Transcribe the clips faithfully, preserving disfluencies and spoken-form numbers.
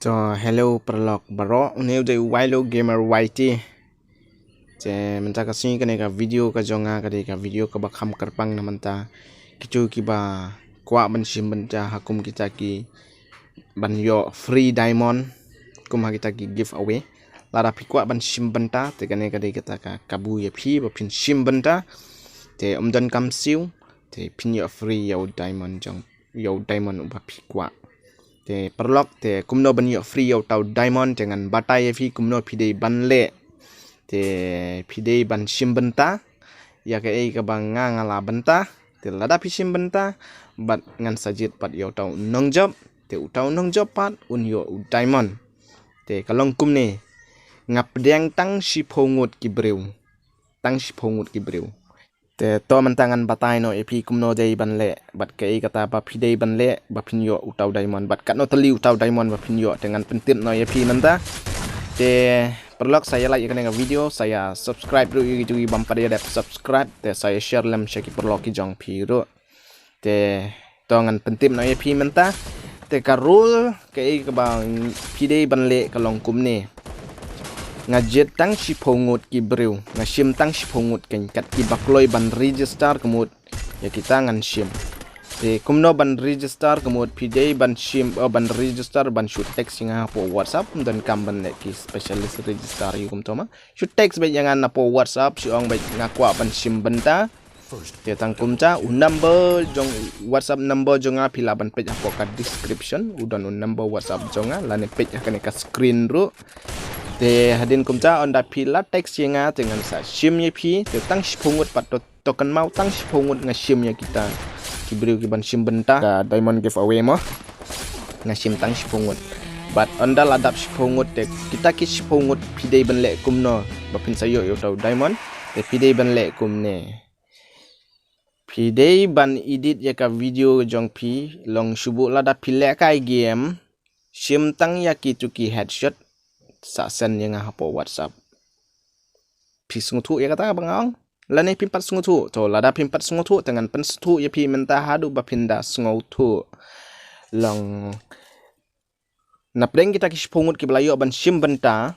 To, hello paralok baroh, une u dei u Wailo Gamer Y T. Te mynta ka sngi kane ka video ka jong nga ka dei ka video kaba kham kyrpang na mynta. Kitu kiba kwah ban shim bynta ha kum kita ki ban ïoh free diamond kum ha kita ki giveaway. Lada phi kwah ban shim bynta te kane ka dei kata ka kabu ïa phi ba phin shim bynta. Te ym don kam siew te phin ïoh free ïa u diamond jong ïa u diamond uba phi kwah. Te paralok te kumno ban ïoh free ïa uta u diamond te ngan batai ïa phi kumno phi dei ban leh. Te phi dei ban shim bynta ïa kaei kaba nga nga la bynta. Te lada phi shim bynta bad ngan sa jied pat ïa uta u nongjop. Te uta u nongjop pat un ïoh u diamond. Te ka long kumne, nga pdiang tang shiphew ngut ki briew. Tang shiphew ngut ki briew. Te to mynta ngan batai noh ïa phi kumno dei ban leh bad kaei kata ba phi dei ban leh ba phin ïoh uta u diamond bad katno tylli uta u diamond ba phin ïoh te ngan pyntip noh ïa phi mynta. Te paralok sa ïa like ïa kane ka video, sa ïa subscribe ruh ïa kitu ki bym pat ïa dep subscribe, te sa ïa share lem sha ki paralok ki jong phi ruh. Te to ngan pyntip noh ïa phi mynta. Te ka rule kaei kaba phi dei ban leh ka long kumne. Nga jied tang shiphew ngut ki briew, nga shim tang shiphew ngut, kein kat kiba kloi ban register ka mut ïa kita ngan shim. Te kumno ban register ka mut, phi dei ban shim, oh, ban register ban shu text ïa nga hapoh WhatsApp, ym don kam ban leh ki specialist register ïa kumto ma. Shu text beit ïa nga napoh WhatsApp, shu ong beit nga kwah ban shim bynta. Te tang kumta u number jong, WhatsApp number jong nga phi lah ban peit hapoh ka description, u don u number WhatsApp jong nga, lane peit ha kane ka screen ruh. Te hadien kumta ynda phi la text ïa nga te ngan sa shim ïa phi, te tang shiphew ngut pat to, to kynmaw tang shiphew ngut nga shim ïa kita ki briew ki ban shim bynta ka diamond giveaway mo. Nga shim tang shiphew ngut. Bad ynda la dap shiphew ngut te kita ki shiphew ngut phi dei ban leh kumno ba phin sa ïoh ïa uta u diamond. Te phi dei ban leh kumne. Phi dei ban edit ïa ka video jong phi, long shu buh lada phi lehkai game, shim tang ïa kitu ki headshot, sa send ïa nga hapoh WhatsApp. Phi sngewthuh ïa kata ba nga ong? Lane phim pat sngewthuh? To lada phim pat sngewthuh te ngan pynsngewthuh ïa phi mynta haduh ba phin da sngewthuh. Long na pdeng kita ki shiphew ngut kiba la ïoh ban shim bynta,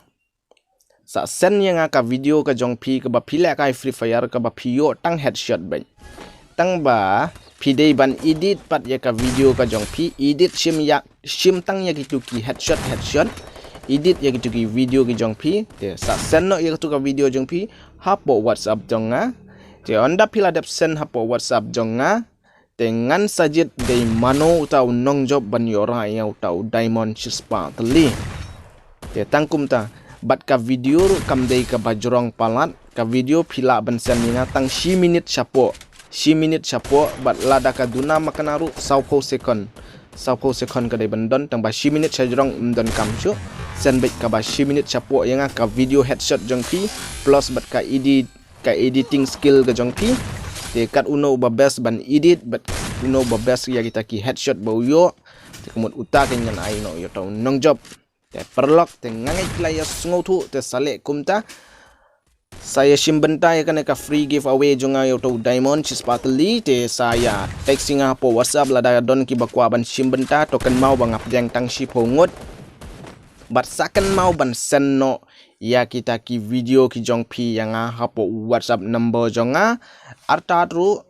sa send ïa nga ka video ka jong phi kaba phi lehkai Free Fire kaba phi ïoh tang headshot beit. Tang ba phi dei ban edit pat ïa ka video ka jong phi, edit shim ïa, shim tang ïa kitu ki headshot, headshot. Edit ïa kitu ki video ki jong phi, te sa send noh ïa kitu ka video jong phi hapoh WhatsApp jong nga. Te ynda phi la dep send hapoh WhatsApp jong nga, te ngan sa jied dei mano uta u nongjop ban ïoh rah ïa uta u diamond shispah tylli. Te tang kumta, bad ka video ruh kam dei kaba jrong palat, ka video phi lah ban send ïa nga tang shi minit shapoh. Shi minit shapoh, bad lada ka duna makna ruh sawphew second. Sawphew second ka dei ban don, tang ba shi minit shajrong ym don kam shuh. Send beit kaba shi minit shapoh ïa nga ka video headshot jong phi, plus bad ka edit ka editing skill ka jong phi. Te kat uno uba best ban edit bad uno uba best ïa kita ki headshot ba u ïoh, te ka mut uta kein ngan ai noh ïa uta u nongjop. Te paralok te nga ngeit la ïa sngewthuh, te sa leh kumta. Sa ïa shim bynta ïa kane ka free giveaway jong nga ïa uta u diamond shispah tylli, te sa ïa text ïa nga hapoh WhatsApp lada don kiba kwah ban shim bynta, to kynmaw ba nga pdiang tang shiphew ngut. Bad sa kynmaw ban send noh ïa kita ki video ki jong phi ïa nga hapoh WhatsApp number jong nga. Artat ruh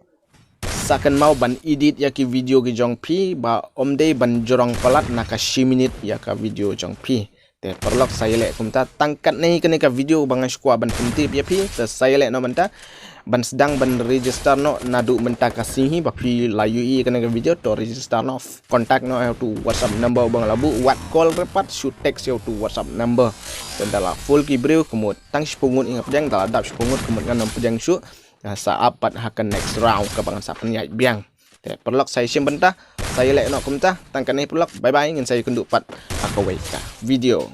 sa kynmaw ban edit ïa ki video ki jong phi ba ym dei ban jrong palat na ka shi minit ïa ka video jong phi. Te paralok sa ïaleh kumta, tang katne kane ka video ba nga sngewkwah ban pyntip ïa phi, te sa ïaleh noh mynta. Ban sdang ban register noh naduh mynta ka sngi hi, ba phi la ïohi ïa kane ka video to register noh. Contact noh ïa utu WhatsApp number ba nga la buh, wat call re pat, shu text ïa utu WhatsApp number. Te ynda la full ki briew, ka mut tang shiphew ngut ïa nga pdiang, ynda la dap shiphew ngut, ka mut ngan ym pdiang shuh. Sa ap pat ha ka next round kaba ngan sa pynïaid biang. Te paralok sa ïashim bynta, sa ïaleh noh kumta, tang katne paralok, bye bye, ngin sa ïakynduh pat ha kawei ka video.